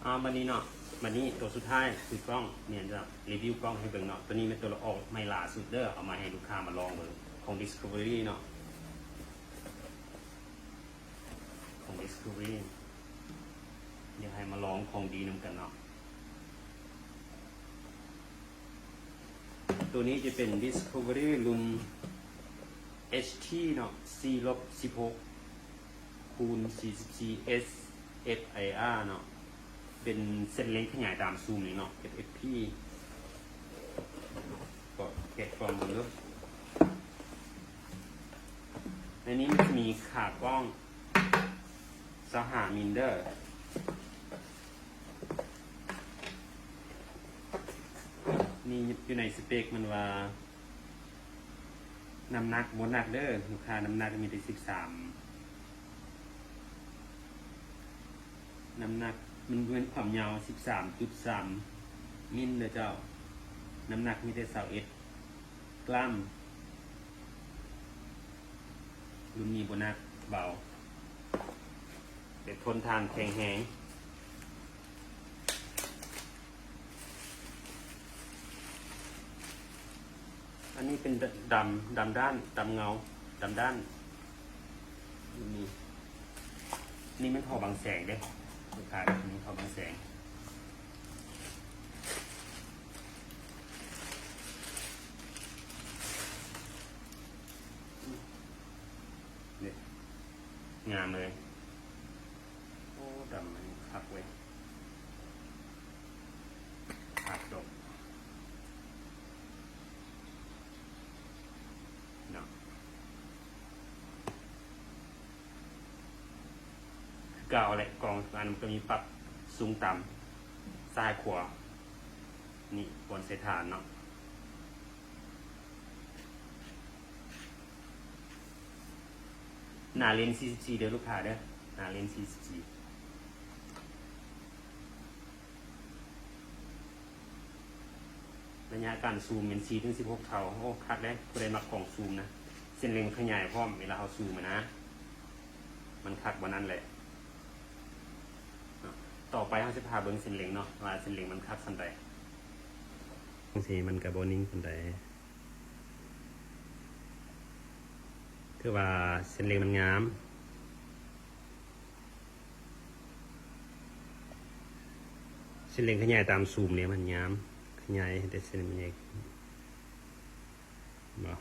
ເອົາ ບັດນີ້ເນາະ ບັດນີ້ໂຕສຸດທ້າຍຄືກ້ອງ ແມ່ນຈະຣີວິວກ້ອງໃຫ້ເບິ່ງເນາະ. ໂຕນີ້ແມ່ນໂຕລະອອກໃໝ່ລ່າສຸດເດີ ເອົາມາໃຫ້ລູກຄ້າມາລອງເບິ່ງ ຂອງ Discovery ເນາະ ຂອງ Discovery ຢາກໃຫ້ມາລອງຂອງດີນຳກັນເນາະ. ໂຕນີ້ຈະເປັນ Discovery ລຸ້ນ ເອັດ ທີ ເນາະ ສີ່ລົບສິບຫົກ ຄູນ ສີ່ສິບສີ່ ເອສ ເອັຟ ໄອ ອາ ເນາະ ເປັນເສັ້ນເລັງຂະຫຍາຍຕາມຊູມນີ້ເນາະ ເອັຟ ເອັຟ ພີ ກໍແກະກ່ອງເບິ່ງເດີ. ໃນນີ້ມັນຈະມີຂາກ້ອງ ຊາວຫ້າມິນເດີ. ນີ້ຢູ່ໃນສະເປັກມັນວ່າ ນ້ຳໜັກບໍ່ໜັກເດີລູກຄ້າ ນ້ຳໜັກມີແຕ່ສິບສາມ ນ້ຳໜັກມັນແມ່ນຄວາມຍາວສິບສາມຈຸດສາມມິນເດີເຈົ້າ ນ້ຳໜັກມີແຕ່ຊາວເອັດກຣາມ. ລຸ້ນນີ້ບໍ່ໜັກ ເບົາ ແບບທົນທານແຂງແຮງ. ອັນນີ້ເປັນດຳ ດຳດ້ານ ດຳເງົາ ດຳດ້ານ. ນີ້ ນີ້ແມ່ນທໍ່ບັງແສງເດ້ລູກຄ້າ ນີ້ທໍ່ບັງແສງ. ນີ້ ງາມເລີຍ. ໂອ້ ດຳອັນນີ້ຄັກເວີຍ ຄັກດົກເນາະ. ຄືເກົ່າແຫຼະ ກ້ອງທຸກອັນມັນກໍມີປັບສູງຕ່ຳ ຊ້າຍຂວາ ນີ້ບ່ອນໃສ່ຖານເນາະ. ໜ້າເລນສີ່ສິບສີ່ເດີລູກຄ້າເດີ ໜ້າເລນສີ່ສິບສີ່. ໄລຍະການຊູມແມ່ນສີ່ເຖິງສິບຫົກເທົ່າ. ໂອ້ ຄັກເດ້ ຜູ້ໃດມັກກ້ອງຊູມນະ ເສັ້ນເລັງຂະຫຍາຍພ້ອມເວລາເຮົາຊູມນະ ມັນຄັກບ່ອນນັ້ນແຫຼະ. ຕໍ່ໄປເຮົາຊິພາເບິ່ງເສັ້ນເລັງເນາະ ວ່າເສັ້ນເລັງມັນຄັກສ່ຳໃດ. ຈັ່ງຊີ້ມັນກະບໍ່ນິ່ງປານໃດ ຄືວ່າເສັ້ນເລັງມັນງາມ. ເສັ້ນເລັງຂະຫຍາຍຕາມຊູມນີ້ມັນງາມ ຂະຫຍາຍໃຫ້ແຕ່ເສັ້ນມັນໃຫຍ່ບໍ່.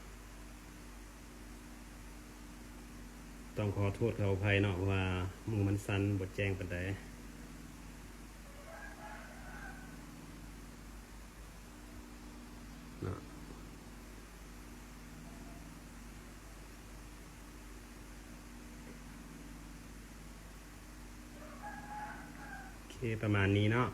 ຕ້ອງຂໍໂທດຂໍອະໄພເນາະ ເພາະວ່າມືມັນສັ່ນ ບໍ່ແຈ້ງປານໃດເນາະ. ໂອເຄ ປະມານນີ້ເນາະ.